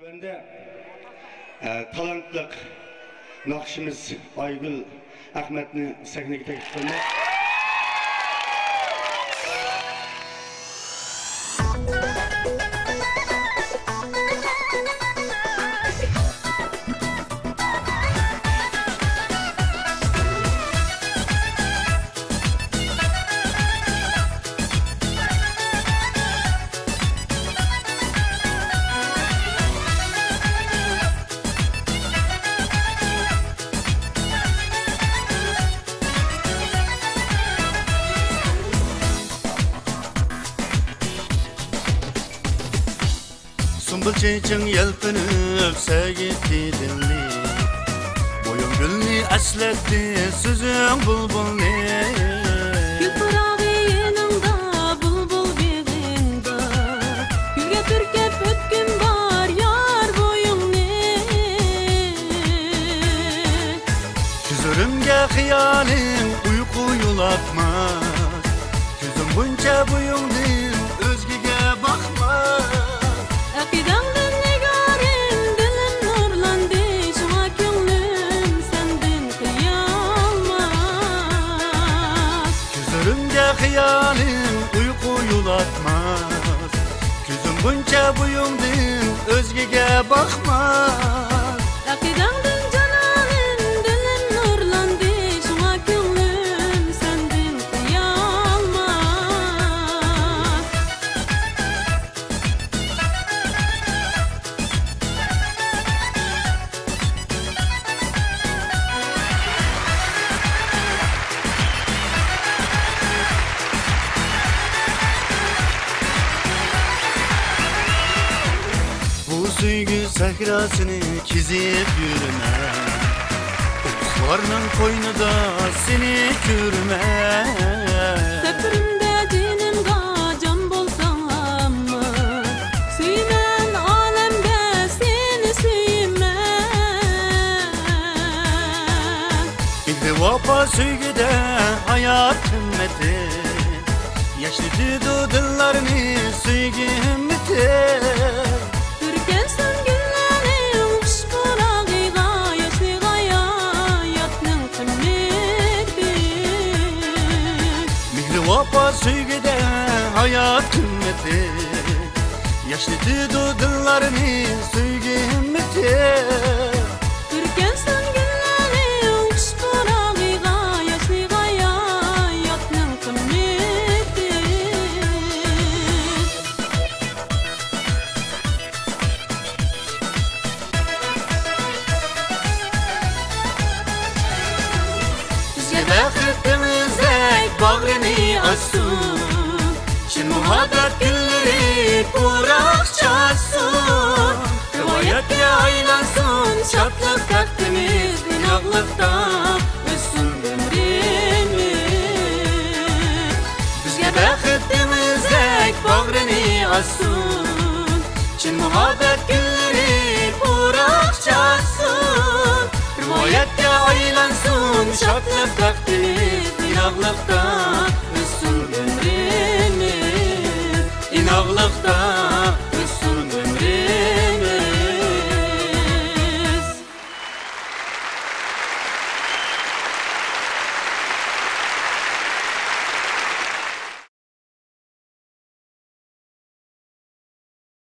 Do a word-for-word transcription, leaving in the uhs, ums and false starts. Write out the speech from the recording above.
تۆۋەندە، ئە، تالانتلىق ناخشىمىز ئايگۈل ئەخمەتنى سەھنىگە تەكلىپ قىلىمەن. سۇمبۇل چېچىڭ يەلپۈنۈپ سەگىتتى دىلنى، بويۇڭ گۈلنى ئەسلەتتى سۆزۈڭ بۇلبۇلنى. گۈل پۇراقى يېنىڭدا، بۇلبۇل بېغىڭدا، گۈلگە تۈركەپ ئۆتكۈم بار يار بويۇڭنى. كۆزلىرىمگە خىيالىڭ ئۇيقۇ يولاتماس، كۆزۈم بويىچە بويۇڭدىن ئۆزگىگە باقماس. ئەقىدەڭدىن نىگارىم، دىلىم نۇرلاندى، شۇڭا كۆڭلۈم سەندىن قىيالماس. كۆزلىرىمگە خىيالىڭ ئۇيقۇ يولاتماس، كۆزۈم بويىچە بويۇڭدىن ئۆزگىگە باقماس. ئەقىدەڭدىن جانانىم، دىلىم نۇرلاندى، شۇڭا كۆڭلۈم سەندىن قىيالماس. بۇ سۆيگۈ سەھراسىنى كېزىپ يۈرىمەن، ئوتلارنىڭ قوينىدا سېنى كۆرىمەن. سەپىرىمدە جېنىمغا جان بولساڭمۇ، سۆيىمەن ئالەمدە سېنى سۆيىمەن. مېھرى ۋاپا سۆيگۈدە ھايات قىممىتى، ياشنىتىدۇ دىللارنى سۆيگۈ ھىممىتى. پۈركەنسۇن گۈللەرنىڭ خۇش پۇراقىغا، ياشنىغاي ھاياتنىڭ قىممىتى. مېھرى ۋاپا سۆيگۈدە ھايات قىممىتى، ياشنىتىدۇ دىللارنى سۆيگۈ ھىممىتى. پۈركەنسۇن گۈللەرنىڭ خۇش پۇراقىغا، ياشنىغاي ھاياتنىڭ قىممىتى. بىزگە بەخت دېڭىزدەك باغرىنى ئاچسۇن، چىن مۇھەببەت گۈللىرى پۇراق چاچسۇن. رىۋايەتكە ئايلانسۇن شادلىق تەختىمىز، ئىناقلىقتا ئۆتسۇن ئۆمرىمىز. بىزگە بەخت دېڭىزدەك باغرىنى ئاچسۇن، چىن مۇھەببەت گۈللىرى پۇراق چاچسۇن. رىۋايەتكە ئايلانسۇن شادلىق تەختىمىز، ئىناقلىقتا ئۆتسۇن ئۆمرىمىز، ئىناقلىقتا